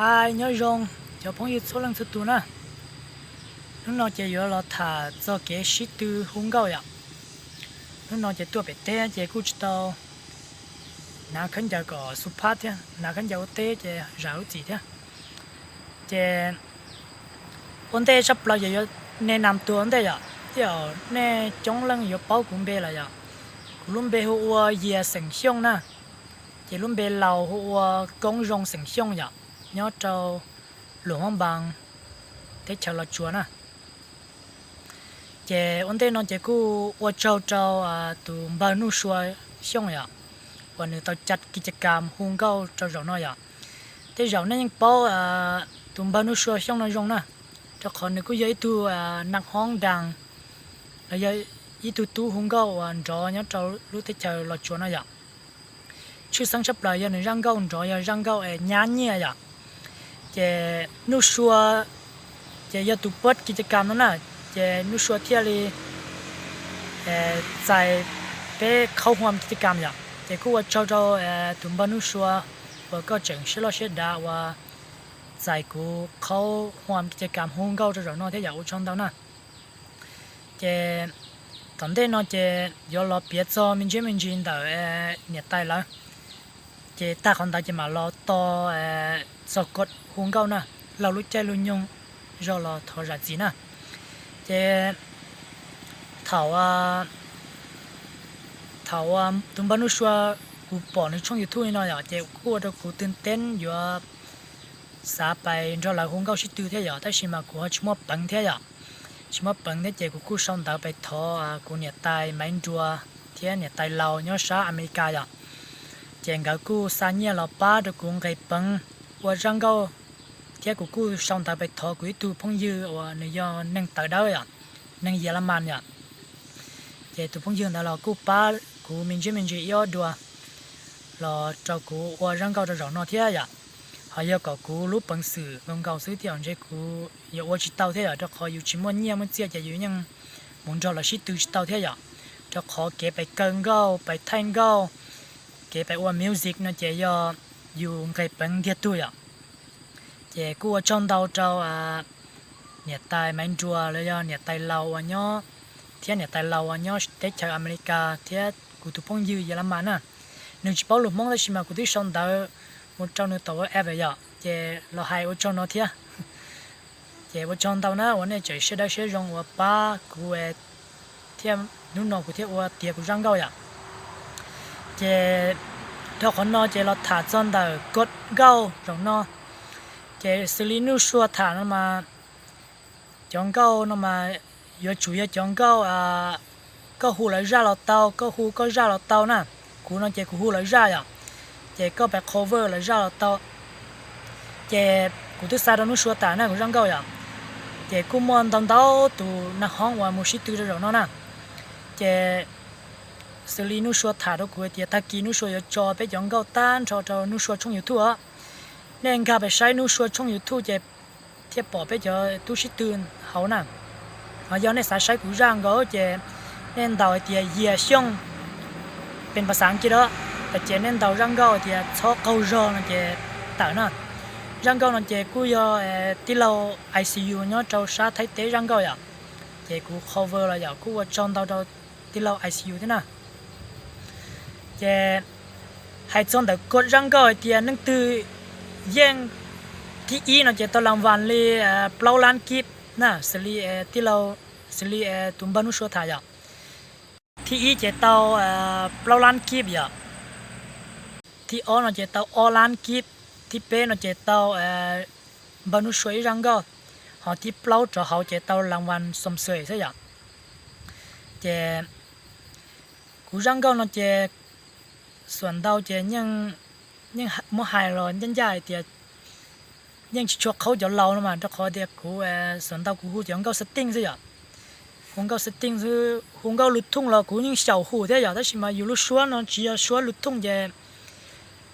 Hi, nyob zoo cov phooj ywg txhua leej txhua tus na. Hnub no ces yuav los tham txog kev sib tw hu nkauj yom. Hnub no ces tuaj pem teb ces kuj tsis tau hnav khaub ncaws kom xu phab thiab, hnav khaub ncaws ua teb ces zam lub txim thiab. Ces ua ntej tshaj plaws ces yuav ne nam tuag ua ntej yom, thiab nej coob leej yuav paub kuv npe lawm yom. Kuv lub npe hu ua Yias xeem Xyooj na, ces lub npe laus hu ua Koob Zoo xeem Xyooj yom, nyob rau Luam Hmoob Npas, teb chaws Los Tsuas na. Ces ua ntej no ces kuj ua tsaug rau tus npawg Nuj Sua Xyooj yom, uas nws tau ca ki ca kam hu nkauj rau zaum no yom. Tej zaum nej yeej paub tus npawg Nuj Sua Xyooj no zoo na, rau qhov nws kuj yog ib tug nam hoob daas, los yog ib tug tub hu nkauj uas nrov nyob rau lub teb chaws Los Tsuas no yom. Tshwj xeeb tshaj plaws yog nws zaj nkauj nrov yog zaj nkauj es nyab nyiaj yom. Ces Nuj Sua ces yog tus pab ki ca kam no na, ces Nuj Sua thiaj li txais peb khaub huam ki ca kam yom. Ces kuj ua tsaug rau tus npawg Nuj Sua uas koj tseem siab loj siab dav uas txais kuv khaub huam ki ca kam hu nkauj rau zaum no thiab yom, ua tsaug ntau na. Ces tom ntej no ces yuav los piav txog me ntsis me ntsis ntawm niam tais lawv. Ces tag qhov ntawd ces mam los to txog kod hu nkauj na, laug lub caij lub nyoog zog los thov zam txim na. Ces thaum, thaum tus npawg Nuj Sua kuv pom nws tshooj YouTube li no yom, ces kuj ua rau kuv twg teeb yuav xav pais nrog lawv hu nkauj sib tw thiab yom, tab sis mas kuv ho tsis muaj peev thiab yom. Tsis muaj peev thiab ces kuv kuj sau ntawv pais thov kuv niam tais Maiv Nruas thiab niam tais laus nyob sab Amelikas yom. Ces nkawd kuj xa nyiaj los pab rau kuv nqes peev ua zaj nkauj, thiab kuv kuj sau ntawv pais thov kuv ib tug phooj ywg uas nws yog neeg tawv dawb yom, neeg Yelamas yom. Ces tus phooj ywg ntawd los kuj pab kuv me ntsis me ntsis ib ob dua los rau kuv ua zaj nkauj rau zaum no thiab yom. Ho yog kom kuv lub peev xwm nkaus nkaus xwb thiab ntshe kuv yuav ua tsis tau thiab yom, rau qhov yus tsis muaj nyiaj muaj txiaj ces yus yeej mus nrog lawv sib tw tsis tau thiab yom. Rau qhov kev pais kaw nkauj, pais thaij nkauj, kev pais ua music no ces yog yus nqes peev ntiag tug yom. Ces kuj ua tsaug ntau rau niam tais Maiv Nruas los yog niam tais laus uas nyob, thiab niam tais laus uas nyob teb chaws Amelikas thiab kuv tus phooj ywg Yelamas na. Nws tsis paub lus Hmoob tab sis mas kuv twb sau ntawv mus rau nws tom whatever yom, ces los hais ua tsaug no thiab. Ces ua tsaug ntau na uas nej tseem siab dawb siab zoo uas pab kuv thiab hnub no kuv thiaj ua tiav kuv zaj nkauj yom. Ces dhau qhov no ces los tham txog ntawm kod nkauj zaum no. Ces xws li Nuj Sua tham no mas, cov nkauj no mas yuav tsum yog cov nkauj koj hu lawv zaj los tau, koj hu koj zaj los tau na. Kuv no ces kuv hu lawv zaj yom, ces koj pais cover lawv zaj los tau. Ces kuv twb xa rau Nuj Sua tham na kuv zaj nkauj yom, ces kuj muaj ntau ntau tus nag hoob uas mus sib tw rau zaum no na. Ces xws li Nuj Sua tham rau kuv hais tias tag kis Nuj Sua yuav tso peb cov nkauj tag nrho rau Nuj Sua tshooj YouTube os. Nej nkag pais saib Nuj Sua tshooj YouTube ces thiaj pom peb cov tub sib tw hauv na. Ho yog nej xav saib kuv zaj nkaus ces nej ntaus hais tias Yias Xyooj, pes pas xav kiag da, ces nej ntaus zaj nkauj hais tias txhob qaug zog no ces tawm na. Zaj nkauj no ces kuj yog tij laug I C U nyob rau sab Thaib teb zaj nkauj yom, ces kuv cover los yom, kuj ua tsaug ntau rau tij laug I C U thiab na. Ces hais txog ntawm kod zaj nkauj hais tias neeg twg yeej thib ib no ces tau las vas li plaub lab kib na, xws li tij laug, xws li tus npawg Nuj Sua tham yom. Thib ib ces tau plaub lab kib yom, thib ob no ces tau ob lab kib, thib peb no ces tau npawg Nuj Sua ib zaj nkauj, ho thib plaub rov hauv ces tau las vas xom xwm xwb yom. Ces kuv zaj nkauj no ces xuam ntau ces yeej muab hais los ncaj ncaj hais tias yeej tsis tshua qhaub cov laus no mas, rau qhov tias kuv xuam ntau kuv hu cov nkauj xateej xwb yom. Hu nkauj xateej xwb, hu nkauj lus thooj los kuv yeej xyaum hu thiab yom, tab sis mas yus lub suab no tsis yog suab lus thooj ces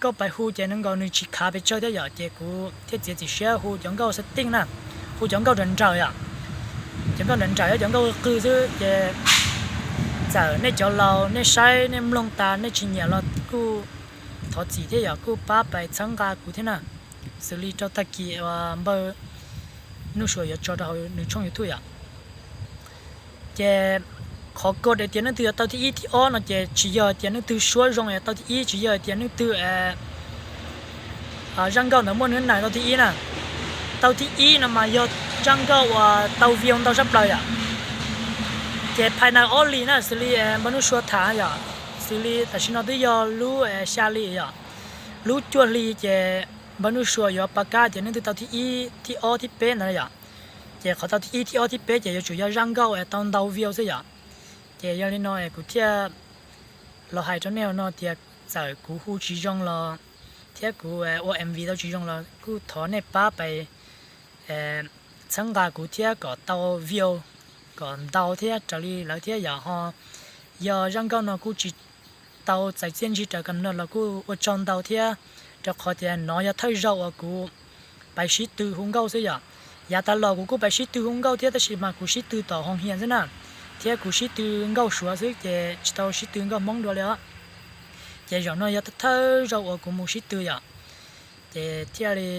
koj pais hu ces nws nkaus nws tsis khav pes tsawg thiab yom, ces kuv thiaj txiav txim siab hu cov nkauj xateej na, hu cov nkauj nrawm nrawm yom. Cov nkauj nrawm nrawm yog cov nkauj qw qw xwb ces txawm nej cov laus nej saib nej mloog tas nej tsis nyiam los kuj thov txim thiab yom, kuj pab pais txhawb nqa kuv thiab na. xws li rau tag kis uas npawg Nuj Sua yuav tso rau hauv nws tshooj YouTube yom. Ces qhov kod hais tias leej twg yuav tau thib ib thib ob no ces tsis yog hais tias leej twg suab zoo es tau thib ib, tsis yog hais tias leej twg zaj nkauj ntawd muaj nws nais tau thib ib na. Tau thib ib no mas yog zaj nkauj uas tau view ntau tshaj plaws yom. Ces phais nas ob hlis na, xws li npawg Nuj Sua tham yom, xws li tam sim no twb yog lub xya hli yom, lub cuaj hli ces npawg Nuj Sua yuav pav kab tias leej twg tau thib ib thib ob thib peb ntawd yom. Ces qhov tau thib ib thib ob thib peb ces yuav tsum yog zaj nkauj es tau ntau view xwb yom. Ces yog li no es kuv thiaj los hais rau nej no tias txawm kuv hu tsis zoo los thiab kuv ua M V tau tsis zoo los kuj thov nej pab pais txhawb nqa kuv thiab kom tau view kom ntau thiab raws li lawv thiab yom. Ho yog zaj nkauj no kuj tsis tau txais txiaj ntsig raws kam no los kuj ua tsaug ntau thiab, rau qhov tias nov yog thawj zaug uas kuv pais sib tw hu nkauj xwb yom. Yav tas los kuv kuj pais sib tw hu nkauj thiab tab sis mas kuv sib tw tom hoo hias xwb na, thiab kuv sib tw nkauj Suav xwb ces tsis tau sib tw nkauj Hmoob dua li os. Ces zaum no yog thawj zaug uas kuv mus sib tw yom. Ces thiaj li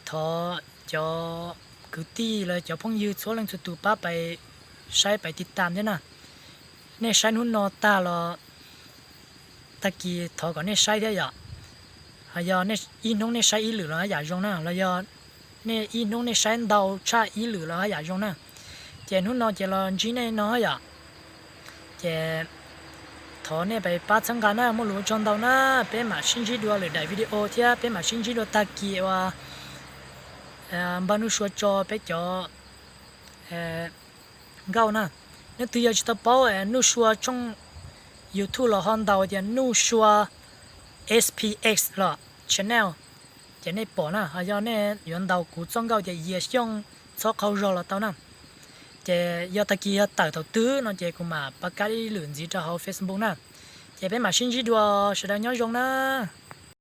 thov cov kwv tij los cov phooj ywg txhua leej txhua tus pab pais saib pais tiv tam thiab na. Nej saib hnub no tag los tag kis thov kom nej saib thiab yom. Ho yog ib hnub nej saib ib lwm los haj yam zoo na, los yog nej ib hnub nej saib ntau tshaj ib lwm los haj yam zoo na. Ces hnub no ces los ntsib nej no yom. Ces thov nej pab txhawb nqa na, muaj lus ua tsaug ntau na. Peb mam sib ntsib dua lwm daim video thiab peb mam sib ntsib dua tag kis uas npawg Nuj Sua tso peb cov nkauj na. Leej twg yog tsis tau paub Nuj Sua tshooj YouTube los ho ntaus tias Nuj Sua S P X los channel, ces nej pom na. Ho yog nej yuav ntaus kuv txoj nkauj tias Yias Xyooj txhob qaug zog los tau na. Ces yog tag kis yog tawm thaum twg no ces kuv mam pab kab ib lwm ntxiv rau hauv Facebook na. Ces peb mam sib ntsib dua, sawv daws nyob zoo na.